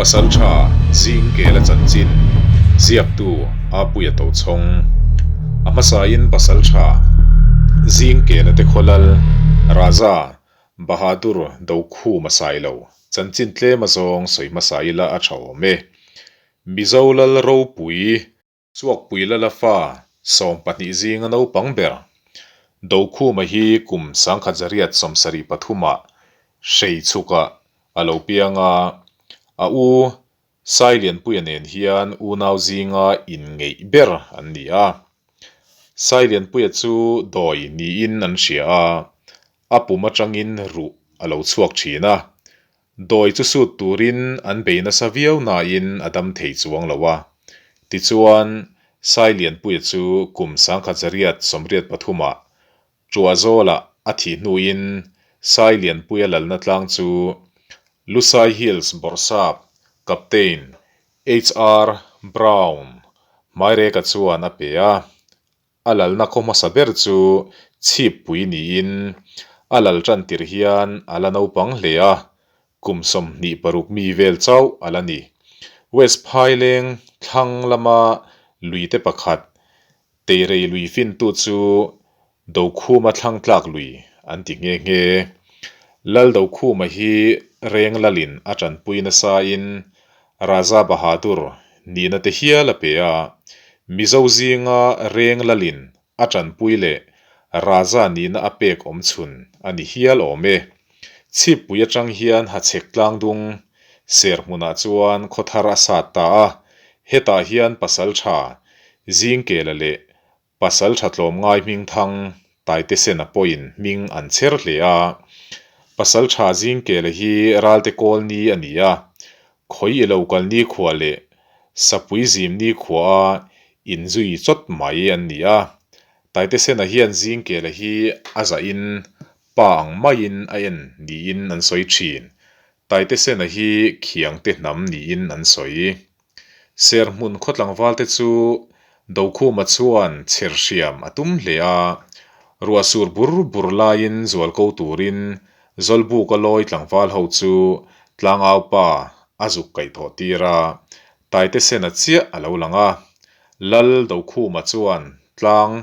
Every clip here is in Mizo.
Pasaltha Zingkela chanchin ziaktu Apuia Tochhawng. A hmasain Pasaltha Zingkela te khawlal Raja Bahadur Dokhuma Sailo chanchin tlem azawng sawi hmasa ila a tha awm e. Mizo lal ropui Chhuakpui Lala fa 12 zinga naupang ber Dokhuma hi kum 1973 ah Hreichhukah a lo piang a, a u Sailianpuia nen hian unau zinga inngeih ber an ni a. Sailianpuia chu dawi niin an hria a, a pum atangin ruh a lo chhuak thin a, Dawi chu sut turin an bei nasa viau nain a dam thei chuang lo a. Tichuan, Sailianpuia chu kum 1983 ah Tuahzawlah a thih hnuin Sailianpuia lalna tlang chu Lusai Hills bawrhsap Captain HR Brown Hmaireka chuan a pe a. A lalna khaw hmasa ber chu chhippui niin a lal tan tirh hian a la naupang hle a, kum 26 mi vel chauh a la ni. West Phaileng thlang lama luite pakhat, Teirei lui fintu chu Dokhuma thlang tlak lui an ti nghe nghe. Lal Dokhuma hi reng lalin a tanpui nasain Raja Bahadur nihna te hial a pe a, Mizo zinga reng lalin a tanpui leh Raja nihna a pek awm chhun a ni hial awm e. Chhippui atang hian Hachhek tlangdung ser hmunah chuan khawthar a sat ta a, hetah hian pasaltha Zingkela leh Pasal tha tlawmngai hmingthang Taitesena pawhin hming an chher hle a. Pasal tha Zingkela hi Ralte kawl ni a ni a, khawi i lo kal nikhua leh Sapui zim nikhua a inzui chawt mai an ni a. Taitesena hian Zingkela hi a zahin pa ang maiin a en niin an sawi thin. Taitesena hi Khiangte hnam niin an sawi. Serhmun khaw tlangvalte chu Dokhuma chuan chher hriam a tum hle a, ruah sur bur bur laiin zual ko turin Zawlbuka lawi tlangval ho chu tlangaupa a zuk kaih thawh tir a, Taitesena chiah a lo lang a, Lal Dokhuma chuan tlang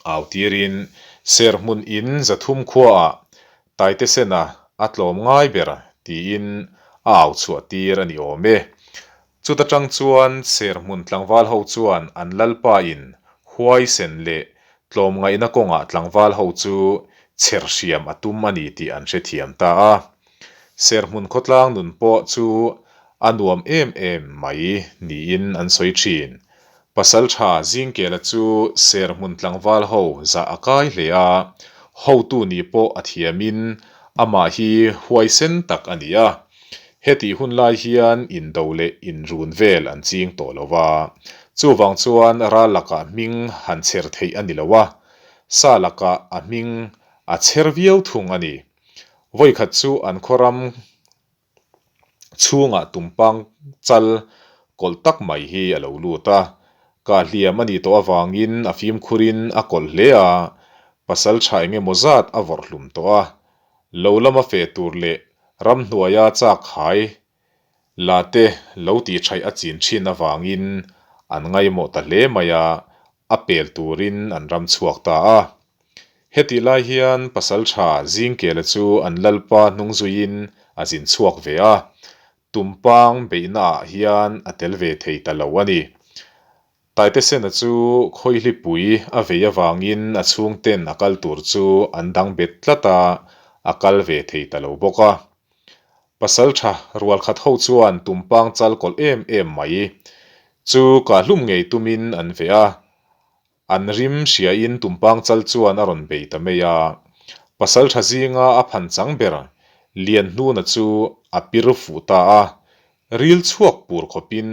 Au tirin Serhmun in 300 khuaah Taitesena a tlawm ngai ber tiin a au chhuah tir a ni awm e. Chuta tang chuan Serhmun tlangval ho chuan an lalpa in huaisen leh tlawmngaihna kawngah tlangval ho chu chher hriam a tum a ni tih an hrethiam ta a. Serhmun khawtlang nun pawh chu a nuam em em mai niin an sawi thin. Pasaltha Zingkela chu Serhmun tlangval ho zah a kai hle a, hotu nih pawh a thiamin amah hi huaisen tak a ni a. Hetih hun lai hian indo leh inrun vel an ching tawh lo va, chuvang chuan ral lakah hming han chher theih a ni lo a, sa lakah a hming a chher viau thung a ni. Vawikhat chu an khawram chhungah tumpang chal kawlh tak mai hi a lo lut a, kah hliam a nih tawh avangin a fimkhurin a kawlh hle a, pasal tha eng emaw zat a vawrh hlum tawh a, lo lama feh tur leh ramhnuaia chak hai la te lo tihṭhaih a chin ṭhin avangin an ngaimawh ta hle mai a, a pel turin an ram chhuak ta a. Hetih lai hian pasalṭha Zingkela chu an lalpa hnungzuiin a zin chhuak ve a, tumpang beihnaah hian a tel ve thei ta lo a ni. Taitesena chu Khawihlipui a vei avangin a chhungten a kal tur chu an dang bet tlat a, a kal ve thei ta lo bawk a. Pasalṭha rualkhat ho chuan tumpang chal kawlh em em mai chu kahlum ngei tumin an veh a, An rim hriain tumpang chal chuan a rawn bei ta mai a. Pasalṭha zinga a phan chang ber Lianhnuna chu a pir fuh ta a, ril chhuak pur khawpin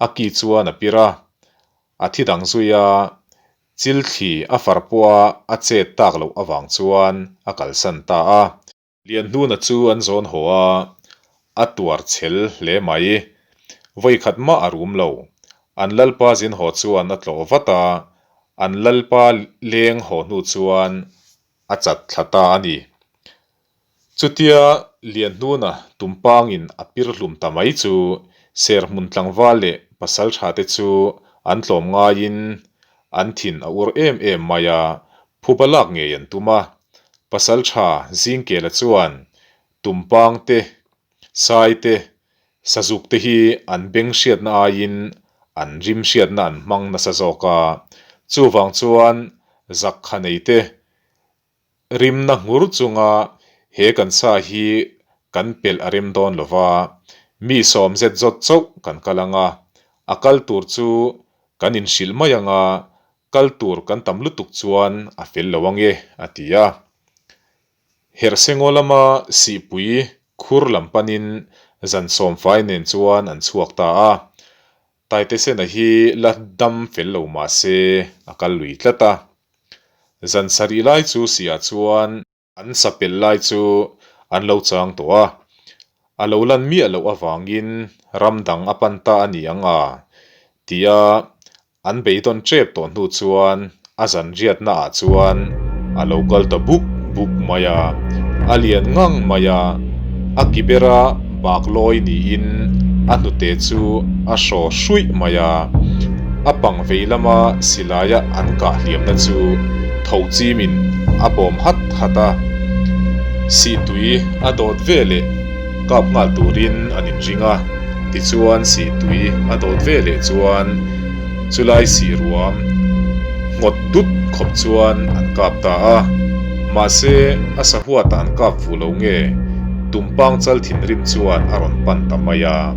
a ki chuan a pir a, a thi dang zui a, chilthli a far pawha a chet tak loh avang chuan a kalsan ta a. Lianhnuna chu an zawn haw a, a tuar chhel hle mai. Vawikhat mah a rum lo. An lalpa zin haw chuan a tlawh vat a, an lalpa leng haw hnu chuan a chat thla ta a ni. Chutia. Lianhnuna tumpangin a pir hlum ta mai chu Serhmun tlangval leh pasaltha te chu an tlawm ngaiin an thin a ur em em mai a, phuba lak ngei an tum a. Pasaltha Zingkela chuan tumpang te, sai te, sazuk te hi an beng hriatna aiin an rim hriatna an hmang nasa zawk a, chuvang chuan zakkha nei te Rimna nghur chunga he kan sa hi kan pelh a rem dawn lo va, mi sawm zet zawt chauh kan kal ang a, a kal tur chu kan inhrilh mai ang a, kal tur kan tam lutuk chuan a fel lo ang e, a ti a. Herhsengaw lama sihpui khur lam panin zan sawmfai nen chuan an chhuak ta a. Taitesena hi la dam fel lo mah se a kal lui tlat a. Zan sarih lai chu siah chuan an sa pelh lai chu an lo chang tawh a. A lo lan miah loh avangin ram dang a pan ta a ni ang a tia an beidawn tep tawh hnu chuan a zan riatna ah chuan a lo kal ta buk buk mai a, a lian ngang mai a, a ki bera bak lawi niin a hnute chu a hraw hruih mai a, a pang vei lama silaia an kah hliamna chu tho chimin a bawm hat hat a, sihtui a dawt veleh kap nghal turin an inring a, tichuan sihtui a dawt veleh chuan. Chulai sih ruam ngawt dut khawp chuan an kap ta a, mahse a sahuatah an kap fuh lo nge Tumpang chal thinrim chuan a rawn pan ta mai a.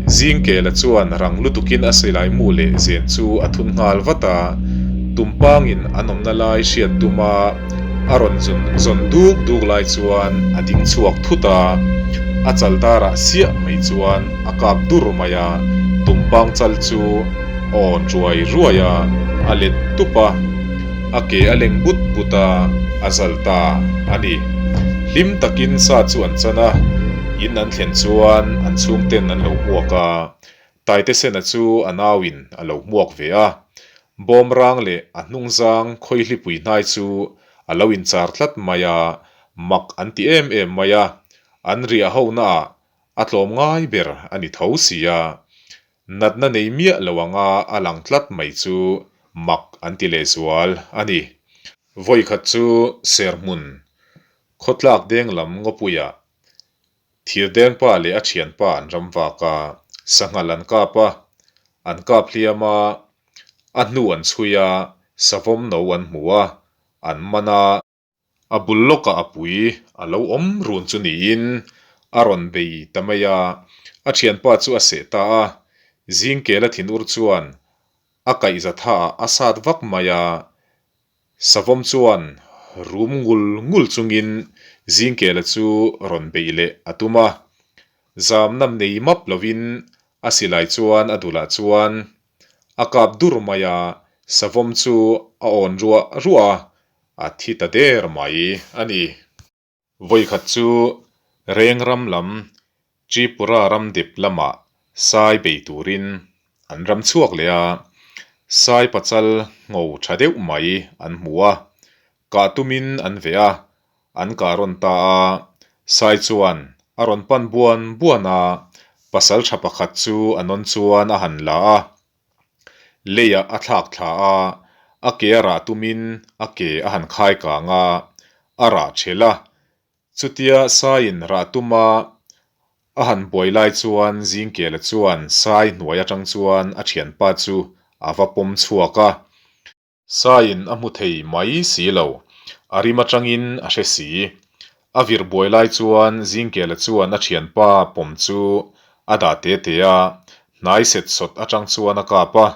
Zingkela chuan rang lutukin a silai mu leh zen chu a thun nghal vat a, Tumpangin an awmna lai hriat tuma a rawn zawn duk duk lai chuan a ding chhuak thut a, a chal darah siah mai chuan a kap dur mai a, tumpang chal chu a awn ruai ruai a, a let tup a, a ke a leng but but a, a zal ta a ni. Hlim takin sa chu an chan a, in an thlen chuan an chhungten an lo hmuak a, Taitesena chu a nauin a lo hmuak ve a, bawmrang leh a hnungzang khawihlipui hnai chu a lo inchar tlat mai a, mak an ti em em mai a, an riah honaah A tlawm ngai ber a ni tho si a, natna nei miah lo anga a lang tlat mai chu mak an ti lehzual a ni. Vawikhat chu Serhmun khawtlak deng lam ngawpuiah Thirdengpa leh a thianpa an ram vak a, sanghal an kap a, an kap hliam a, a hnu an chhui a, savawm no an hmu a, an man a. A bul lawkah a pui a lo awm run chu niin a rawn bei ta mai a, a thianpa chu a seh ta a, Zingkela thinur chuan a kaihza thaah a sat vak mai a, Savawm chuan rum ngul ngul chungin Zingkela chu rawn beih leh a tum a, zamna nei map lovin a silai chuan a dulah chuan a kap dur mai a, Savawm chu a awn ruah ruah a, A thi ta der mai a ni. Vawikhat chu Reng ram lam Tripura ram dep lamah sai bei turin an ram chhuak leh a, sai pachal ngho tha deuh mai an hmu a, kah tumin an veh a, an kah rawn ta a, sai chuan a rawn pan buan buan a, pasal tha pakhat chu a nawn chuan a han la a. Leiah a thlak thla a, a ke a rah tumin a ke a han khai kang a, a rah ṭhelh a. Chutia Saiin rah tuma a han buai lai chuan Zingkela chuan Sai hnuai aṭang chuan a ṭhianpa chu a va pawm chhuak a. Saiin a hmu thei mai si lo, a rim atangin a hre si. A vir buai lai chuan Zingkela chuan a thianpa pawm chu a dah te te a, hnai set sawt atang chuan a kap a.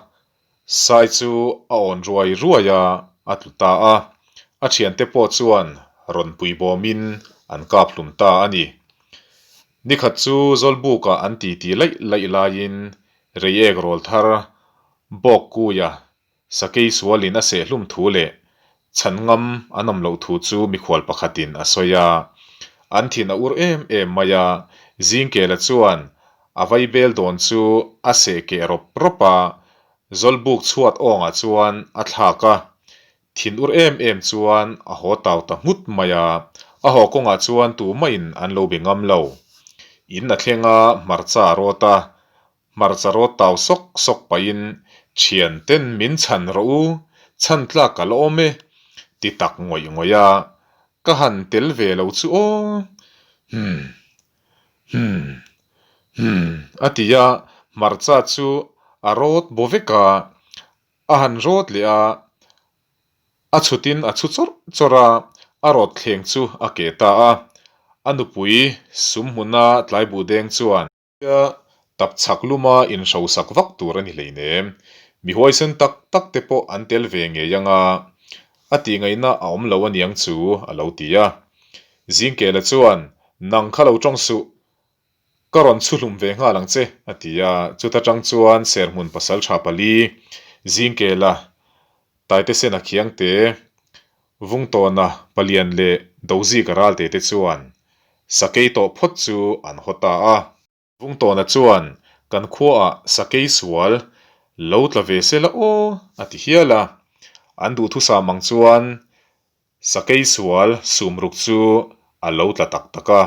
Sai chu a awn ruai ruai a, a tlu ta a. A thiante pawh chuan rawn pui bawmin an kap hlum ta a ni. Nikhat chu Zawlbukah an titi laih laih laiin Reiek rawl thar Bawkkuia Sakei sualin a sehhlum thu leh chhan ngam an awm loh thu chu mikhual pakhatin a sawi a. An thin a ur em em mai a, Zingkela chuan a vaibel dawn chu a seh keh rawp rawp a, Zawlbuk chhuat awngah chuan a thlak a. Thin ur em em chuan a haw tau ta nghut mai a, A haw kawngah chuan tumahin an lo be ngam lo. In a thleng a, hmarcha a rawt a, hmarcha rawt tau sawk sawk pahin thian ten min chhan rawh u, chhan tlak ka la awm e, ti tak ngawih ngawih a, ka han tel ve lo chu aw. Hmm. Hmm. Hmm. A ti a, hmarcha chu a rawt baw vek a, a han rawt leh a, A chhutin a chhu chawrh chawrh a, a rawt thleng chu a keh ta a. A nupui sum hmuna tlaibuh deng chuan. Tia tap chhak luma inhrosak vak tur a ni hleinem. Mi huaisen tak tak te pawh an tel ve ngei ang a, a tihngaihna a awm lo aniang chu a lo ti a. Zingkela chuan, Nang kha lo tawng suh, Ka rawn chhuhlum ve nghal ang che, a ti a. Chuta tang chuan Serhmun pasaltha pali, Zingkela, Taitesena Khiangte, Vungtawna Palian leh Dozika Ralte te chuan Sakei tawh phawt chu an haw ta a. Vungtawna chuan, Kan khuaah Sakei sual lo tla ve se la aw, a ti hial a. An duhthusam ang chuan Sakei sual sumruk chu a lo tla tak tak a,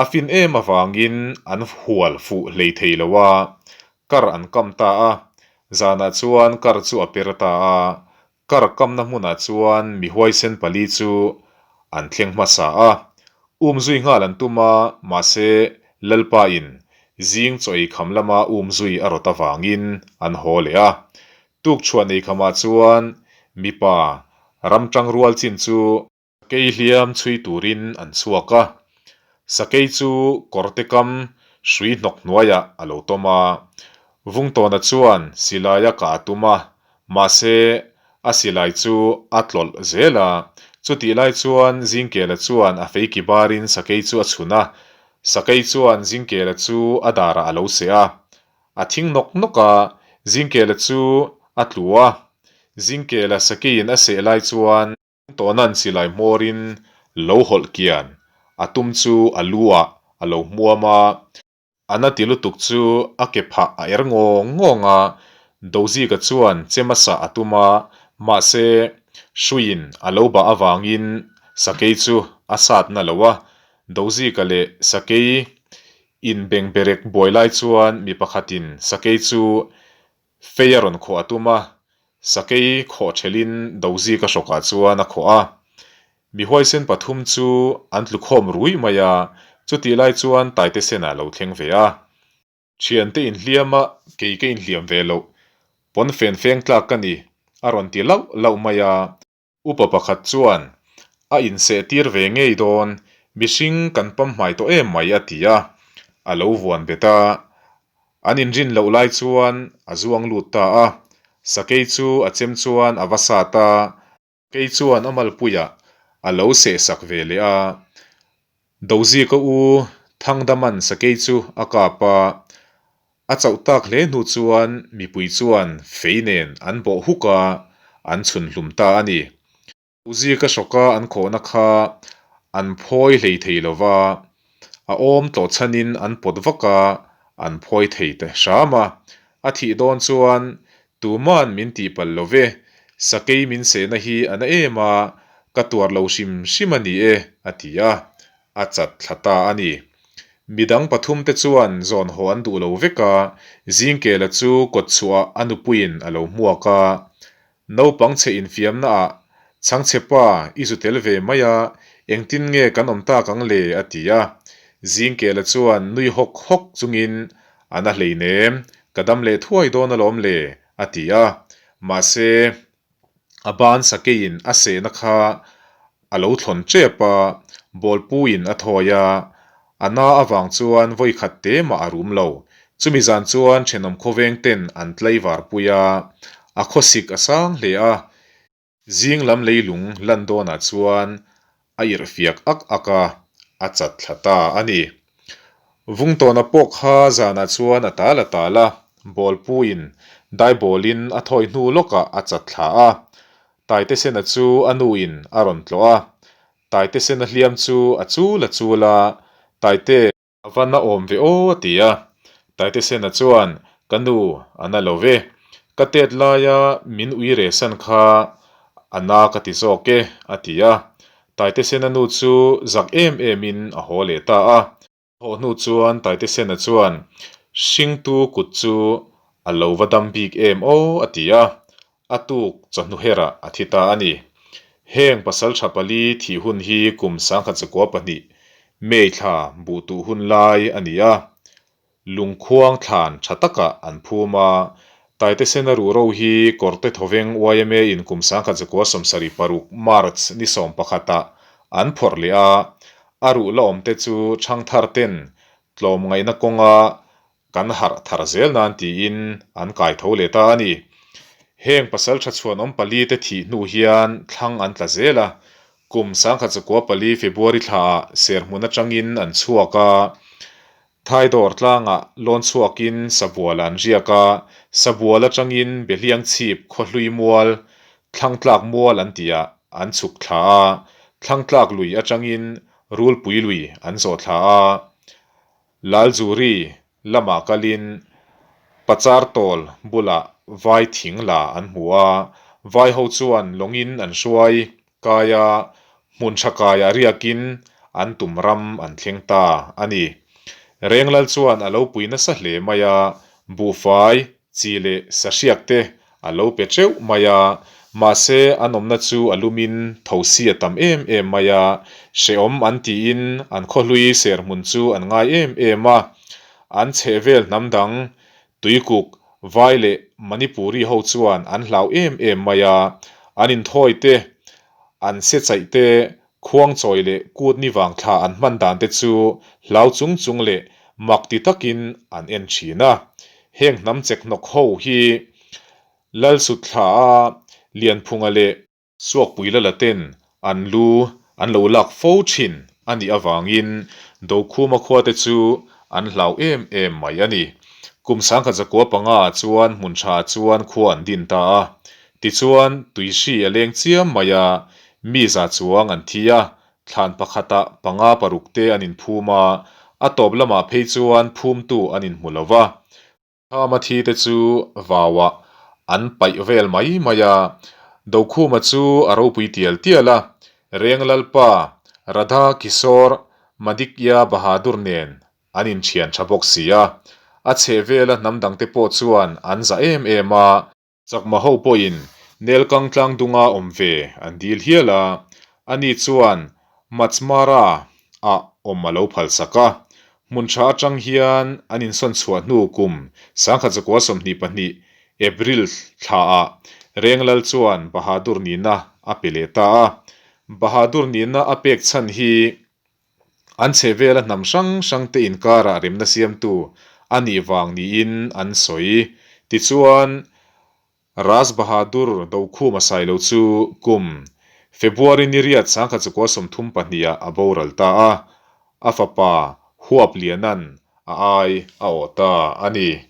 a fin em avangin an hual fuh hlei thei lo a, kar an kam ta a, zanah chuan kar chu a per ta a, kar kamna hmunah chuan mi huaisen pali chu an thleng hmasa a, um zui nghal an tum a, mahse Lalpain zing chaw ei kham lama um zui a rawt avangin an haw leh a, Tukchhuah nei khamah chuan mipa ramtang rual chin chu sakei hliam chhui turin an chhuak a, sakei chu kawrte kam hrui hnawk hnuaiah a lo tawm a, Vungtawna chuan silai a kah a tum a, mahse a silai chu a tlawlh zel a, chutih lai chuan Zingkela chuan a feiki barin sakei chu a chhun a, sakei chuan Zingkela chu a darah a lo seh a, A thing nawk nawk a, Zingkela chu a tlu a. Zingkela sakeiin a seh lai chuan Tawna'n silai hmawrin lo hawlh kian a tum chu a lu ah a lo hmuam a. A na ti lutuk chu a ke phah a er ngawng ngawng a, Dozika chuan chem a sah a tum a, mahse hruiin a lo bah avangin sakei chu a sat na lo a. Dozika leh sakei Inbengberek buai lai chuan mi pakhatin sakei chu fei a rawn khawh a tum a, sakei khawh thelhin Dozika hrawkah chuan a khawh a. Mi huaisen pathum chu an tlu khawm rui mai a, chutih lai chuan Taitesena a lo thleng ve a. Thiante inhliam a, kei ka inhliam ve loh, pawnfen feng tlak ka ni, a rawn ti lauh lauh mai a. Upa pakhat chuan, A inseh tir ve ngei dawn, mihring kan pamhmai tawh em mai a ti a, a lo vuan bet a. An inrin loh lai chuan a zuang lut ta a, sakei chu a chem chuan a va sat a, kei chuan a malpuiah a lo seh sak ve leh a. Dozika u Thangdaman sakei chu a kap a, a chauh tak hle hnu chuan mipui chuan fei nen an bawh huk a, an chhun hlum ta a ni. Dozika hrawka an khawhna kha an phawi hlei thei lo va, a awm tlawh chhanin an pawt vak a, an phawi thei ta hram a. A thih dawn chuan Tuman min tih palh lo ve, sakei min sehna hi a na em a, ka tuar lo hrim hrim a ni e, a ti a, a chat thla ta a ni. Midang pathum te chuan zawn haw an duh lo vek a, Zingkela chu kawtchhuah a nupuiin a lo hmuak a, Naupang chhe infiamna ah chhangchhe pa i zu tel ve mai a, engtin nge kan awm tak ang le? a ti a. Zingkela chuan nui hawk hawk chungin A na hleinem, ka dam leh thuai dawn alawm le, a ti a. Mahse, a ban sakeiin a sehna kha a lo thlawn tep a, bawlpuiin a thawi a, a na avang chuan vawi khat te mah a rum lo. Chumi zan chuan thenawm khawveng ten an tlaivar pui a, a khawsik a sang hle a. Zing lam leilung lan dawnah chuan a irh fiak ak ak a, a chat thla ta a ni. Vungtawna pawh kha zanah chuan a tal a tal a, bawlpuiin daibawlin a thawi hnu lawkah a chat thla a. Taitesena chu a nuin a rawn tlawh a, Taitesena hliam chu a chul a chul a, Taite, A va na awm ve aw a ti a. Taitesena chuan, Ka nu, a na lo ve. Ka tet laia min ui re san kha a na ka ti zawk e, a ti a. Taitesena nu chu zak em emin a haw leh ta a. Haw hnu chuan Taitesena chuan, Hringtu kut chu a lo va dam bik em aw a ti a, a tuk chawhnu herah a thi ta a ni. Heng pasaltha pali thih hun hi kum 1902 May thla buh tuh hun lai a ni a. Lungkhuang thlan tha takah an phum a, Taitesena ruhro hi Kawrte Thawveng yma in kum 1976 March ni 11 ah an phawrh leh a, a ruh la awmte chu thangthar ten tlawmngaihna kawnga kan harh thar zel nan tiin an kai tho leh ta a ni. Heng pasal tha chhuanawm pali te thih hnu hian thlang an tla zel a, kum 1904 February thlaah serhmun atangin an chhuak a, Thaidawr tlangah lawn chhuakin Sabual an riak a, Sabual atangin Behliangchhip khawhlui mual, Thlangtlak mual an tihah an chhuk thla a, Thlangtlak lui atangin Rulpui lui an zawh thla a. Laljuri lamah kalin Pachartawl bulah vai thing la an hmu a, vai ho chuan lawngin an hruai kai a, hmun tha kaiah riakin an tum ram an thleng ta a ni. Renglal chuan a lo pui nasa hle mai a, buhfai, chi leh sahriak te a lo pe teuh mai a, mahse an awmna chu a lumin thosi a tam em em mai a, hrehawm an tiin an khawhlui serhmun chu an ngai em em a, an chhehvel hnam dang Tuikuk, Vai leh Manipuri ho chuan an hlau em em mai a, an inthawi te, an se chaih te, khuangchawi leh kut ni vang thla an hman dan te chu hlau chung chung leh mak ti takin an en thin a. Heng hnam chek hnawk ho hi Lalsutthla a Lianphunga leh. Suakpui la laten an lu an lo lak fo thin a nih avangin Dokhuma khuate chu an hlau em em mai a ni. Kum 1905 ah chuan hmun tha chuan khua an din ta a. Tichuan tuihri a leng chiam mai a, mi za chuang an thi a, thlan pakhatah panga paruk te an inphum a, a tawp lamah phei chuan phumtu an inhmu lo va. Thama thi te chu vauah an paih vel mai mai a, Dokhuma chu a ropui tial tial a, Reng Lalpa, Radha Kishore Madikya Bahadur nen an inthian tha bawk si a, a chhehvela hnam dangte pawh chuan an za em em a. Chakma ho pawhin Nelkang tlang dunga awm ve an dil hial a, ani chuan Machmara ah awm a lo phalsak a. Hmun tha atang hian an insawn chhuah hnu kum 1922 April thla ah Renglal chuan Bahadur nihna a pe leh ta a. Bahadur nihna a pek chhan hi An chhehvela hnam hrang hrangte inkarah remna siamtu a nih vang niin an sawi. Tichuan, Raj Bahadur Dokhuma Sailo chu kum February ni riat 1932 ah a boral ta a, a fapa Huapliana'n a ai a awh ta a ni.